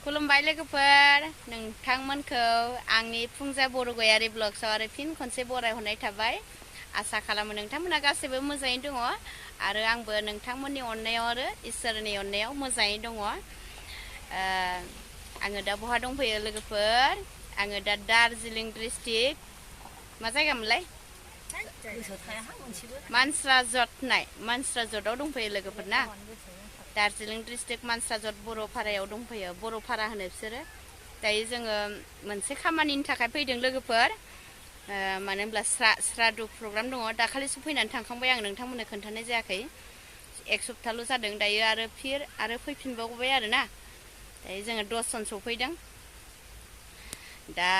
खुलुमबाय लोगोफोर नोंथांमोनखौ आंनि फुंजा बरगयारि ब्लग्सआव आरो फिन खनसे बरायहरनाय थाबाय आसा खालामो नोंथांमोना गासैबो मोजाङैनो दङ आरो आंबो नोंथांमोननि अननायाव आरो इसोरनि अननायाव मोजाङै दङ आङो दा बहा दंफैयो लोगोफोर आङो दा दार्जिलिं डिस्ट्रिक्ट मा जायगामोनलाय मानस्राजतआव दंफैयो लोगोफोर ना दार्जिलिं डिस्ट्रिक्ट मानस्राजत बर'पारायाव दंफैयो बर'पारा होनो बिसोरो दायो जोङो मोनसे खामानिनि थाखाय फैदों लोगोफोर मानो होनब्ला श्राद्ध प्रग्राम दङ दाखालिसो फैनानै थांखांबाय आं नोंथांमोननो खोन्थानाय जायाखै एक सप्ताहल' जादों दायो आरो फैफिनबावबाय आरोना दायो जोङो 10 जन सफैदों दा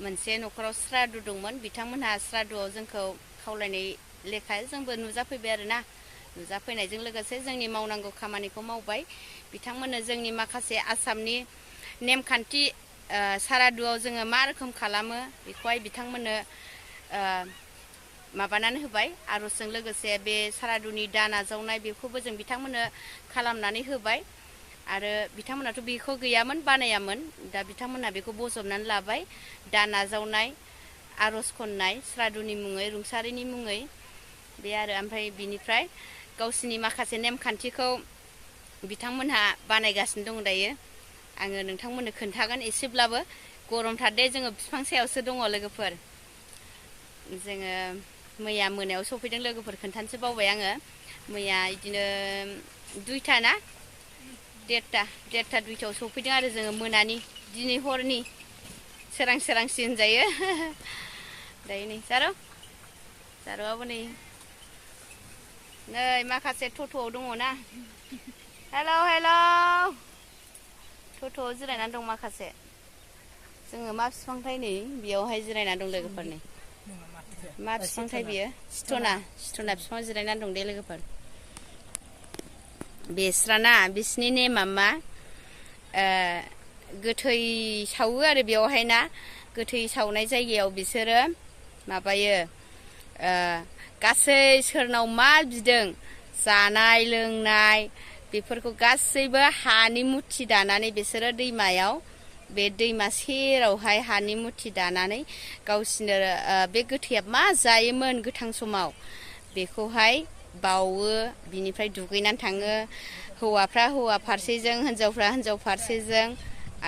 मोनसे न'खराव श्राद्ध दंमोन बिथांमोनहा श्राद्धआव जोंखौ खावलायनाय लेखा जोंबो नुजाफैबाय आरोना नुजाफैनायजों लोगोसे जोंनि मावनांगौ खामानिखौ मावबाय बिथांमोननो जोंनि माखासे आसामनि नेमखान्थि सारादुआव जोङो मा रोखोम खालामो बेखौहाय बिथांमोननो माबानानै होबाय आरजजों लोगोसे बे सारादुनि दान आजावनाय बेखौबो जों बिथांमोननो खालामनानै होबाय आरो बिथांमोनाथ' बेखौ गैयामोन बानायामोन दा बिथांमोनहा बेखौ बजबनानै लाबाय दान आजावनाय आरज खननाय सारादुनि मुङै रुंसारिनि मुङै बे आरो ओमफ्राय बिनिफ्राय गावसिनि माखासे नेमखान्थिखौ बिथांमोनहा बानायगासिनो दं दायो आङो नोंथांमोननो खोन्थागोन एसेब्लाबो गरमथार दे जोङो बिफां सायावसो दङ लोगोफोर जोङो मैया मोनायाव सफैदों लोगोफोर खोन्थानोसो बावबाय आङो मैया बिदिनो 2टा ना 1:30 सफैदों आरो जोङो मोनानि दिनै हरनि सोरांसि होनजायो दायो नै जारौआबो नै माखासे टट'आव दङ ना हेल' टट'आव जिरायनानै दं माखासे जोङो मा बिफांथाय नै बेयावहाय जिरायनानै दं लोगोफोर नै मा बिफांथाय बियो सिथना बिफाङाव जिरायनानै दं दे लोगोफोर बेस्राना बिसिनि नेमा मा गोथै सावो आरो बेयावहाय ना गोथै सावनाय जायगायाव बिसोरो माबायो गासै सोरनाव मा बिदों जानाय लोंनाय बेफोरखौ गासैबो हानि मुथि दानानै बिसोरो दैमायाव बे दैमा सेरावहाय हानि मुथि दानानै गावसिनो बे गोथैया मा जायोमोन गोथां समाव बेखौहाय बावो बिनिफ्राय दुगैनानै थाङो हौवाफ्रा हौवा फारसेजों हिन्जावफ्रा हिन्जाव फारसेजों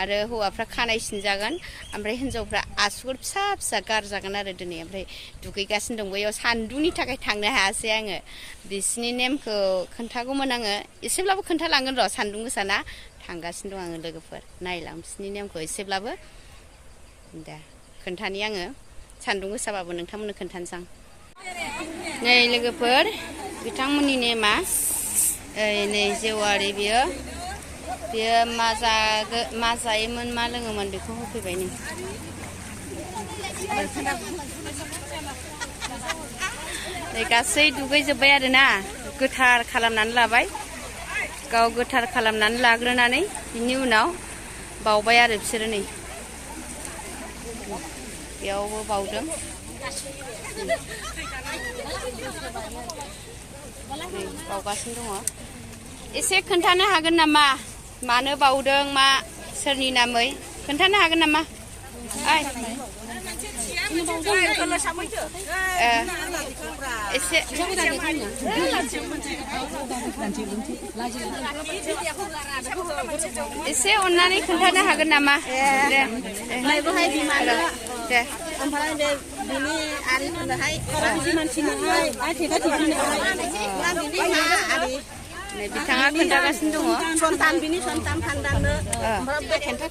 आरो हौवाफ्रा खानाय सिनजागोन ओमफ्राय हिन्जावफ्रा आसुगुर फिसा गारजागोन आरो दिनै ओमफ्राय दुगैगासिनो दं बैयाव सान्दुंनि थाखाय थांनो हायासै आङो बिसिनि नेमखौ खोन्थागौमोन आङो एसेब्लाबो खोन्थालांगोन र' सान्दुं गोसाना थांगासिनो दं आङो लोगोफोर नायलां बिसिनि नेमखौ एसेब्लाबो दा खोन्थानि आङो सान्दुं गोसाबाबो नोंथांमोननो खोन्थानोसै आं नै लोगोफोर बिथांमोननि नेमा नै जेवारि बेयो मा जायोमोन मा लोङोमोन बेखौ होफैबाय नै गासै दुगैजोब्बाय आरोना गोथार खालामनानै लाबाय गाव गोथार खालामनानै लाग्रोनानै बिनि उनाव बावबाय आरो बिसोरो नै बेयावबो बावदों बावगासिनो दङ एसे खोन्थानो हागोन नामा मानो बावदों मा सोरनि नामै खोन्थानो हागोन नामा एसे अननानै खोन्थानो हागोन नामा दे ओमफ्राय बे बिनि आरिफोरनोहाय मानसिनोहाय बिथाङा खोन्थागासिनो दङ सन्तान बिनि सन्तान खान्दांनो ओमफ्राय बे खेन्था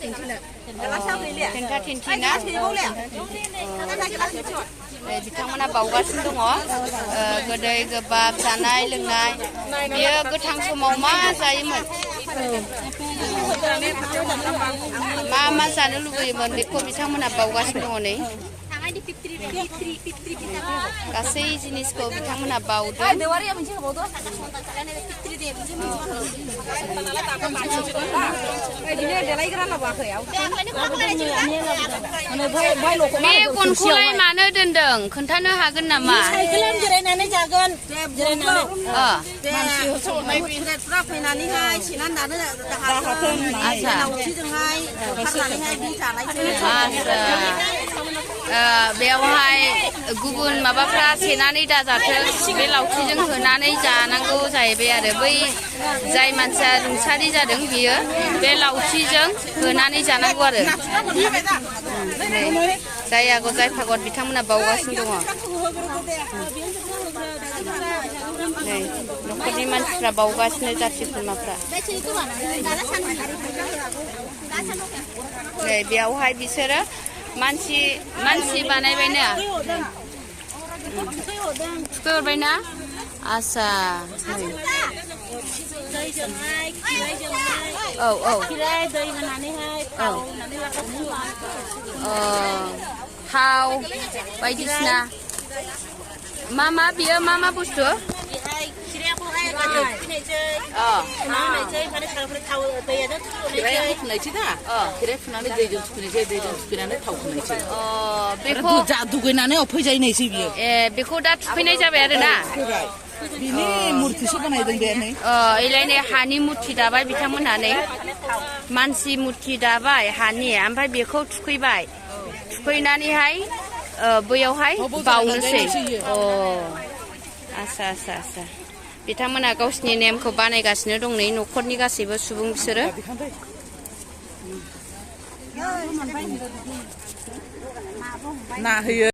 थिन्थिनो बिथांमोना बावगासिनो दङ गोदै गोबाब जानाय लोंनाय बियो गोथां समाव मा जायोमोन मा जानो लुबैयोमोन बेखौ बिथांमोना बावगासिनो दङ नै गासै जिनिसखौ बिथांमोना बावदों बे गनखौलाय मानो दोनदों खोन्थानो हागोन नामा जिरायनानै जागोन जिरायनानै फैनानैहाय सिनानै दानो हागोन बेवहाय गुबुन माबाफ्रा सेनानै दाजाथों बे लावथिजों होनानै जानांगौ जाहैबाय आरो बै जाय मानसिया रुंसारि जादों बियो बे लावथिजों होनानै जानांगौ आरो जाय आगर जाय फागत बिथांमोना बावगासिनो दङ नै न'खरनि मानसिफ्रा बावगासिनो जाथि खुरमाफ्रा नै बेयावहाय बिसोरो मानसि बानायबायना थुखैहरबायना आसा औ थाव बायदिसिना मा बियो मा बुस्थु दुगैनानै फैजायनायसै बियो बेखौ दा थुखैनाय जाबाय आरोना बिनि मुर्तिसो बानायदों बे नै एलायनै हानि मुर्ति दाबाय बिथांमोनहानै मानसि मुर्ति दाबाय हानि ओमफ्राय बेखौ थुखैबाय थुखैनानैहाय बैयावहाय बावनोसै आसा बिथांमोना गावसिनि नेमखौ बानायगासिनो दं नै न'खरनि गासैबो सुबुं बिसोरो ना होयो